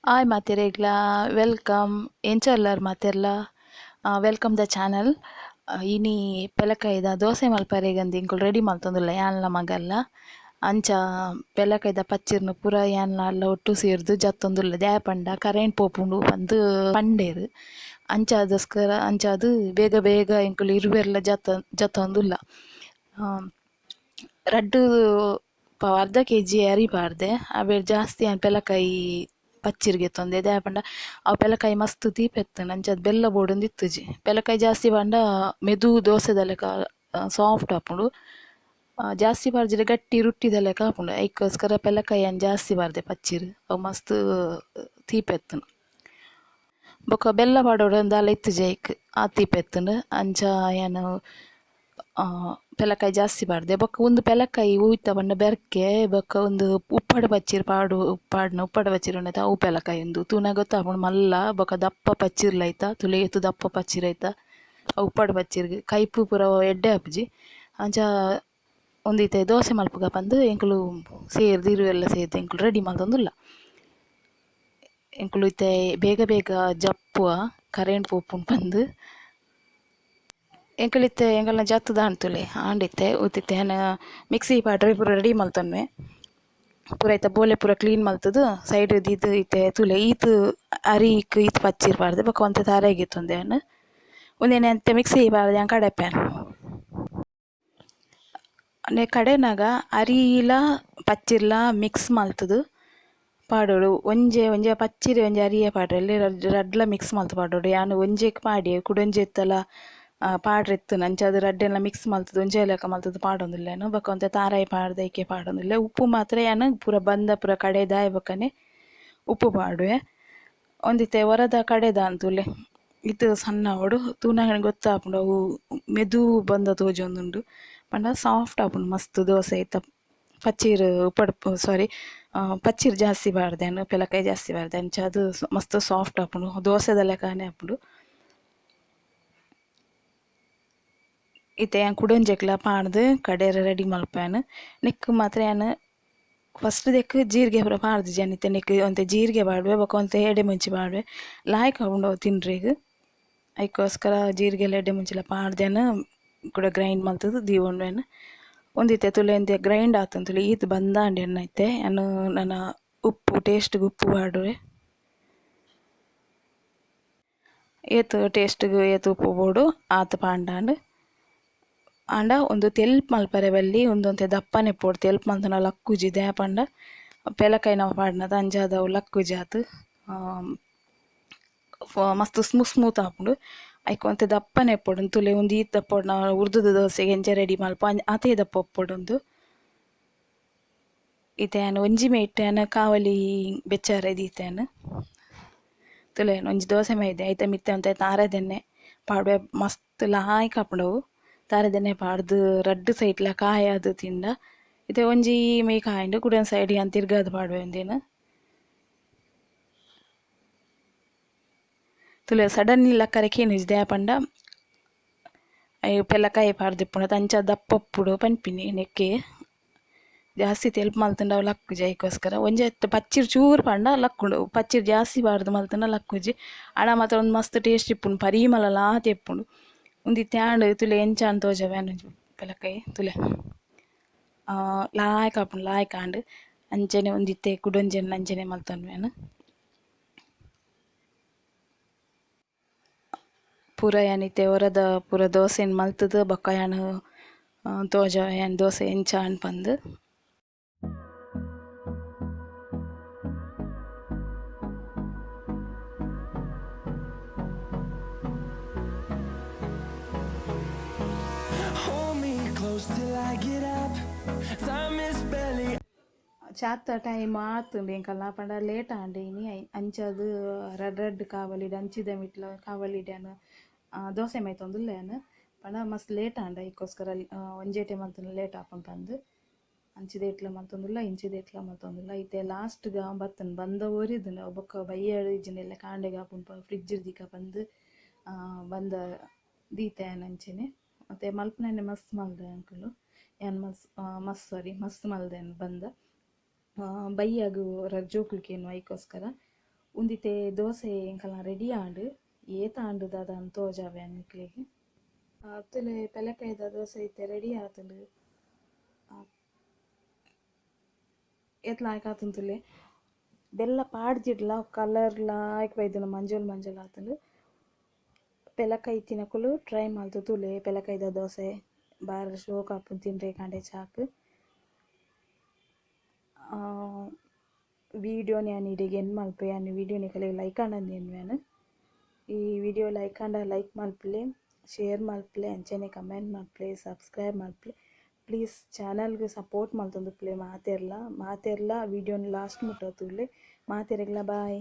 Hi ಮಾತೆರೆಗ್ಲಾ welcome ಎಂಚ ಉಲ್ಲರ್ ಮಾತೆರ್ಲ welcome the channel. ಇನಿ ಪೆಲಕಾಯಿದ ದೋಸೆ ಮಲ್ಪರೆಗಂದ್ ಎಂಕುಲು ರೆಡಿ ಮಲ್ತೊಂದುಲ್ಲ ಯಾನ್ಲ ಮಗಲ್ಲ. ಅಂಚ ಪೆಲಕಾಯಿದ ಪಚ್ಚಿರ್ನ ಪೂರ ಯಾನ್ಲ ಅಲ್ಲ ಒಟ್ಟು ಸೇರ್ದ್ ಜತ್ತೊಂದುಲ್ಲ ದಾಯೆ ಪಂಡ ಕರೆಂಟ್ ಪೋಪುಂಡು ಪಂದ್ ಪಂಡೆರ್. ಅಂಚಾದೋಸ್ಕರ ಅಂಚಾದ್ ಬೇಗ ಬೇಗ ಎಂಕುಲು ಇರುವೆರ್ಲ ಜತ್ತೊಂದುಲ್ಲ. ರಡ್ಡ್ ಅರ್ಧ ಕೆಜಿ ಅರಿ ಪಾಡ್ದೆ ಅವೆಡ್ ಜಾಸ್ತಿ ಯಾನ್ ಪೆಲಕಾಯಿ ಪಚ್ಚಿರ್ ಗೆತ್ತೊಂದೆ ದಾಯೆ ಪಂಡ ಅವು ಪೆಲಕಾಯಿ ಮಸ್ತ್ ತೀಪೆತ್ತುಂಡು ಅಂಚಾದ್ ಬೆಲ್ಲ ಬೋಡೊಂದು ಇತ್ತುಜಿ. ಪೆಲಕಾಯಿ ಜಾಸ್ತಿ ಪಂಡ ಮೆದು ದೋಸೆದ ಲೆಕ ಸಾಫ್ಟ್ ಆಪುಂಡು. ಜಾಸ್ತಿ ಪಾಡ್ಜಿಡ ಗಟ್ಟಿ ರುಟ್ಟಿದ ಲೆಕ ಆಪುಂಡು. ಐಕೋಸ್ಕರ ಪೆಲಕಾಯಿ ಯಾನ್ ಜಾಸ್ತಿ ಪಾಡ್ದೆ ಪಚ್ಚಿರ್ ಅವು ಮಸ್ತ್ ತೀಪೆತ್ತುಂಡು. ಬೊಕ ಬೆಲ್ಲ ಪಾಡೊಡು ದಾಲ ಇತ್ತುಜಿ ಐಕ್ ಆತ್ ತೀಪೆತ್ತುಂಡು. ಅಂಚ ಯಾನ್ ಪೆಲಕಾಯಿ ಜಾಸ್ತಿ ಪಾಡ್ದೆ. ಬೊಕ ಉಂದು ಪೆಲಕಾಯಿ ಒಯಿತ ಪಂಡ ಬೆರ್ಕೆ ಬೊಕ ಉಂದು ಉಪ್ಪಡ್ ಪಚ್ಚಿರ್ ಪಾಡ್ನ ಉಪ್ಪಡ್ ಪಚ್ಚಿರ್ ಉಂಡತ ಅವು ಪೆಲಕಾಯಿ ಉಂದು ತೂನಗ ಗೊತ್ತಾಪುಂಡು ಮಲ್ಲ ಬೊಕ ದಪ್ಪ ಪಚ್ಚಿರ್ಲ ಐತ ತೂಲೆ ಏತ್ ದಪ್ಪ ಪಚ್ಚಿರ್ ಐತ ಅವು ಉಪ್ಪಡ್ ಪಚ್ಚಿರ್ಗ್ ಕೈಪು ಪೂರ ಎಡ್ಡೆ ಆಪುಜಿ. ಅಂಚ ಉಂದು ಇತ್ತೆ ದೋಸೆ ಮಲ್ಪುಗ ಪಂದ್ ಎಂಕುಲು ಸೇರ್ದ್ ಇರುವೆರ್ಲ ಸೇರ್ದ್ ಎಂಕುಲು ರೆಡಿ ಮಲ್ತೊಂದುಲ್ಲ. ಎಂಕುಲು ಇತ್ತೆ ಬೇಗ ಬೇಗ ಜಪ್ಪುವ ಕರೆಂಟ್ ಪೋಪುಂಡು ಪಂದ್. ಎಂಕುಲು ಇತ್ತೆ ಎಂಕಲ್ನ ಜತ್ತುದ ತೂಲೆ ಆಂಡ್ ಇತ್ತೆ ಉಂದಿತ್ತೆ ಯಾನ್ ಮಿಕ್ಸಿ ಪಾಡ್ರೆ ಪೂರ ರೆಡಿ ಮಲ್ತೊನ್ವೆ. ಪೂರ ಐತ ಬೋಲೆ ಪೂರ ಕ್ಲೀನ್ ಮಲ್ತುದು ಸೈಡ್ ದೀದ್ ಇತ್ತೆ ತೂಲೆ ಈತ್ ಅರಿಕ್ ಈತ್ ಪಚ್ಚಿರ್ ಪಾಡ್ದೆ ಬೊಕ ಒಂತೆ ತಾರಾಯಿ ಗೆತ್ತೊಂದೆ ಯಾನ್. ಉಂದೆನ್ ಇತ್ತೆ ಮಿಕ್ಸಿ ಪಾಡ್ದ್ ಯಾನ್ ಕಡೆಪೆ. ನೆ ಕಡೆನಗ ಅರಿಲ ಪಚ್ಚಿರ್ಲ ಮಿಕ್ಸ್ ಮಲ್ತುದು ಪಾಡೊಡು. ಒಂಜೆ ಒಂಜೆ ಪಚ್ಚಿರಿ ಒಂಜಿ ಅರಿಯೆ ಪಾಡ್ರೆ ರಡ್ಡ್ಲ ಮಿಕ್ಸ್ ಮಲ್ತ್ ಪಾಡೊಡು. ಯಾನ್ ಒಂಜೆಕ್ ಪಾಡ್ಯೆ ಕುಡೊಂಜಿ ಇತ್ತಲ ಪಾಡ್ರೆ ಇತ್ತುಂಡು ಅಂಚಾದ್ ರಡ್ಡೆನ್ಲ ಮಿಕ್ಸ್ ಮಲ್ತುದು ಒಂಜೇ ಲೆಕ ಮಲ್ತುದು ಪಾಡೊಂದುಲ್ಲೆನ್. ಬೊಕ ಒಂತೆ ತಾರಾಯಿ ಪಾಡ್ದ್ ಐಕೆ ಪಾಡೊಂದುಲ್ಲೆ. ಉಪ್ಪು ಮಾತ್ರ ಯಾನ್ ಪೂರ ಬಂದ ಪೂರ ಕಡೆದಾಯಿ ಬೊಕ್ಕನೆ ಉಪ್ಪು ಪಾಡುವೆ. ಒಂದಿತ್ತೆ ಒರದ ಕಡೆದಾಂದ್ ತೂಲೆ ಇತ್ ಸಣ್ಣ ಆವೊಡು ತೂನಗನೆ ಗೊತ್ತಾಪುಂಡು ಅವು ಮೆದು ಬಂದ ತೋಜೊಂದುಂಡು ಪಂಡ ಸಾಫ್ಟ್ ಆಪುಂಡು ಮಸ್ತ್ ದೋಸೆ ಐತ ಪಚ್ಚಿರ್ ಉಪ್ಪಡ್ ಸಾರಿ ಪಚ್ಚಿರ್ ಜಾಸ್ತಿ ಪಾಡ್ದೆ ಯಾನ್ ಪೆಲಕಾಯಿ ಜಾಸ್ತಿ ಪಾಡ್ದೆ ಅಂಚಾದ್ ಮಸ್ತ್ ಸಾಫ್ಟ್ ಆಪುಂಡು ದೋಸೆದ ಲೆಕ್ಕನೆ ಆಪುಂಡು. ಇತ್ತೆ ಯಾನ್ ಕುಡೊಂಜೆಕ್ಲ ಪಾಡ್ದ್ ಕಡೆರೆ ರೆಡಿ ಮಲ್ಪುವೆನ್. ನೆಕ್ಕ್ ಮಾತ್ರ ಯಾನ್ ಫಸ್ಟ್ ದೆಕ್ಕ್ ಜೀರಿಗೆ ಪೂರ ಪಾಡ್ದಿಜಿ ಯಾನ್ ಇತ್ತೆ ನೆಕ್ಕ್ ಒಂತೆ ಜೀರಿಗೆ ಪಾಡುವೆ ಬೊಕ ಒಂತೆ ಎಡೆಮುಂಚಿ ಪಾಡುವೆ ಲಾಯ್ಕ್ ಆಪುಂಡು ಅವು ತಿನ್ರೆಗ್. ಐಕೋಸ್ಕರ ಜೀರಿಗೆಲ ಎಡೆಮುಂಚಿಲ ಪಾಡ್ದ್ ಯಾನ್ ಕುಡ ಗ್ರೈಂಡ್ ಮಲ್ತುದು ದೀವೊನ್ವೆನ್. ಒಂದಿತ್ತೆ ತೂಲೆ ಒಂತೆ ಗ್ರೈಂಡ್ ಆತುಂಡು ತೂಲೆ ಈತ್ ಬಂದಾಂಡ್ ಎನ್ನ ಇತ್ತೆ ಯಾನ್ ನನ ಉಪ್ಪು ಟೇಸ್ಟ್ಗ್ ಉಪ್ಪು ಪಾಡುವೆ. ಏತ್ ಟೇಸ್ಟ್ಗ್ ಏತ್ ಉಪ್ಪು ಬೋಡು ಆತ್ ಪಾಂಡಾಂಡ್. ಆಂಡ ಉಂದು ತೆಲ್ಪು ಮಲ್ಪರೆ ಬಲ್ಲಿ ಉಂದೊಂತೆ ದಪ್ಪನೆ ಇಪ್ಪೊಡು ತೆಲ್ಪು ಮಲ್ತ್ಂಡ ಲಕ್ಕುಜಿ ದಾಯೆ ಪಂಡ ಪೆಲಕಾಯಿ ನಮ ಪಾಡ್ನತ ಅಂಚಾದ್ ಅವು ಲಕ್ಕುಜಿ ಆತ್ ಮಸ್ತ್ ಸ್ಮೂತ್ ಸ್ಮೂತ್ ಆಪುಂಡು. ಐಕ್ ಒಂತೆ ದಪ್ಪನೆ ಇಪ್ಪೊಡು ತೂಲೆ ಉಂದು ಈತ್ ದಪ್ಪ ನಾವು ಉರ್ದುದ ದೋಸೆಗ್ ಎಂಚ ರೆಡಿ ಮಲ್ಪ ಆತೇ ದಪ್ಪ ಇಪ್ಪೊಡು ಉಂದು. ಇತ್ತೆ ಯಾನ್ ಒಂಜಿ ಮೈಟ್ ಯಾನ್ ಕಾವಲಿ ಬೆಚ್ಚಾರೆ ದೀತೆ ಯಾನ್. ತೂಲೆ ಒಂಜಿ ದೋಸೆ ಮೈದೆ ಐತ ಮಿತ್ತೆ ಒಂತೆ ತಾರೆದೆಣ್ಣೆ ಪಾಡುವೆ ಮಸ್ತ್ ಲಾಯ್ಕ್ ಆಪುಂಡು ಅವು. ತಾರೆದೆಣ್ಣೆ ಪಾಡ್ದ್ ರಡ್ಡ್ ಸೈಡ್ಲ ಕಾಯಾದ್ ತಿಂಡ ಇತ್ತೆ ಒಂಜಿ ಮೈ ಕಾಯಿಂಡ್ ಕುಡೊಂಜಿ ಸೈಡ್ ಯಾನ್ ತಿರ್ಗಾದ್ ಪಾಡುವೆ ಉಂದೆನ್. ತೂಲೆ ಸಡನ್ಲಿ ಲಕ್ಕರೆ ಕೇನುಜಿ ದಾಯೆ ಪಂಡ ಪೆಲಕಾಯಿ ಪಾಡ್ದಿಪ್ಪುಂಡು ಅಂಚ ದಪ್ಪ ಉಪ್ಪುಡು ಪನ್ಪಿನಿ ನೆಕ್ಕೆ ಜಾಸ್ತಿ ತೆಲ್ಪು ಮಲ್ತ್ಂಡ ಅವು ಲಕ್ಕುಜಿ ಐಕೋಸ್ಕರ ಒಂಜಿ ಪಚ್ಚಿರ್ ಚೂರು ಪಾಡ್ಂಡ ಲಕ್ಕುಂಡು ಪಚ್ಚಿರ್ ಜಾಸ್ತಿ ಪಾಡ್ದ್ ಮಲ್ತ್ಂಡ ಲಕ್ಕುಜಿ. ಆಂಡ ಮಾತ್ರ ಉಂದು ಮಸ್ತ್ ಟೇಸ್ಟ್ ಇಪ್ಪುಂಡು ಪರಿಮಳಲ ಆತೆ ಇಪ್ಪುಂಡು. ಉಂದು ಇತ್ತೆ ಆಂಡ್ ತೂಲೆ ಎಂಚ ಆಂಡ್ ತೋಜವೆ ಒಂಜಿ ಪೆಲಕಾಯಿ ತೂಲೆ ಲಾಯ್ಕ್ ಆಪುಂಡು ಲಾಯ್ಕ್ ಆಂಡ್ ಅಂಚನೆ ಒಂದಿತ್ತೆ ಕುಡೊಂಜೆನ್ ಅಂಚನೆ ಮಲ್ತೊನ್ವೆ ಯಾನ್. ಪೂರ ಯಾನ್ ಇತ್ತೆ ಒರದ ಪೂರ ದೋಸೆನ್ ಮಲ್ತುದು ಬೊಕ್ಕ ಯಾನ್ ತೋಜಾವೆ ಯಾನ್ ದೋಸೆ ಎಂಚ ಆಂಡ್ ಪಂದ್. Hold me close till I get up. Time is barely ಚಾತ್ತ time ಆತುಂಡು ಎಂಕಲ್ನ ಪಂಡ ಲೇಟ್ ಆಂಡ್ ಇನಿ ಅಂಚಾದ್ ರಡ್ಡ್ ರಡ್ಡ್ ಕಾವಲಿಡ್ ಅಂಚಿದ ಮಿತ್ತ್ಲ ಕಾವಲಿಡ್ ಯಾನ್ ದೋಸೆ ಮೈತೊಂದುಲ್ಲೆ ಯಾನ್. ಪಂಡ ಮಸ್ತ್ ಲೇಟ್ ಆಂಡ್ ಐಕೋಸ್ಕರ ಒಂಜೇ ಮಲ್ತ್ಂಡ ಲೇಟ್ ಆಪುಂಡು ಪಂದ್. ಅಂಚಿದ ಎಟ್ಲ ಮಲ್ತೊಂದುಲ್ಲ ಇಂಚಿದ ಎಟ್ಲ ಮಲ್ತೊಂದುಲ್ಲ ಇತ್ತೆ ಲಾಸ್ಟ್ಗ್ ಅವು ಬತ್ತುಂಡು ಬಂದ ಒರಿದುಂಡು ಅವು ಬೊಕ್ಕ ಬಯ್ಯಡ್ ಇಜ್ಜಿಂಡ ಎಲ್ಲೆ ಕಾಂಡೆಗ್ ಆಪುಂಡು ಫ್ರಿಡ್ಜ್ ದೀಕ ಪಂದ್ ಬಂದ ದೀತೆ ಯಾನ್ ಅಂಚೆನೆ. ಮತ್ತೆ ಮಲ್ಪುನನೆ ಮಸ್ತ್ ಮಲ್ದೆ ಅಂಕುಲು ಯಾನ್ ಮಸ್ತ್ ಮಸ್ತ್ ಸಾರಿ ಮಸ್ತ್ ಮಲ್ದೆ ಯಾನ್ ಬಂದ. ಬಯ್ಯಗ್ ಜೋಕುಲು ಕೇನುವ ಐಕೋಸ್ಕರ. ಉಂದಿತ್ತೆ ದೋಸೆ ಎಂಕಲ್ನ ರೆಡಿ ಆಂಡ್. ಏತ್ ಆಂಡ್ ದಾದ ಅಂದ್ ತೋಜಾವೆ ನಿಕ್ಲೆಗ್. ತೂಲೆ ಪೆಲಕಾಯಿದ ದೋಸೆ ಇತ್ತೆ ರೆಡಿ ಆತುಂಡು. ಏತ್ ಲಾಯ್ಕ್ ಆತುಂಡು ತೂಲೆ. ಬೆಲ್ಲ ಪಾಡ್ದಿಡ್ಲ ಕಲರ್ ಲಾಯ್ಕ್ ಬೈದುಂಡು ಮಂಜೊಲ್ ಮಂಜೊಲ್ ಆತುಂಡು. ಪೆಲಕಾಯಿ ಇತ್ತಿನಕುಲು ಟ್ರೈ ಮಲ್ತ್ ತೂಲೆ ಪೆಲಕಾಯಿದ ದೋಸೆ ಬಾರಿ ಶೋಕು ಆಪುಂಡು ತಿನ್ರೆ ಕಾಂಡೆ ಚಾಕ್. ವಿಡಿಯೋನ್ ಯಾನ್ ಇಡೆಗ್ ಎಂಡ್ ಮಲ್ಪುವೆ ಯಾನ್ ವಿಡಿಯೋ ನಿಕಲೆಗ್ ಲೈಕ್ ಆಂಡ ಎನ್ನುವೆನ್. ಈ ವಿಡಿಯೋ ಲೈಕ್ ಆಂಡ ಲೈಕ್ ಮಲ್ಪುಲೆ, ಶೇರ್ ಮಲ್ಪುಲೆ, ಅಂಚನೆ ಕಮೆಂಟ್ ಮಲ್ಪುಲೆ, ಸಬ್ಸ್ಕ್ರೈಬ್ ಮಲ್ಪುಲೆ. ಪ್ಲೀಸ್ ಚಾನಲ್ಗ್ ಸಪೋರ್ಟ್ ಮಲ್ತೊಂದುಪ್ಪುಲೆ ಮಾತೆರ್ಲ ಮಾತೆರ್ಲ ವಿಡಿಯೋನ್ ಲಾಸ್ಟ್ ಮುಟ್ಟ ತೂಲೆ. ಮಾತೆರೆಗ್ಲ ಬಾಯ್.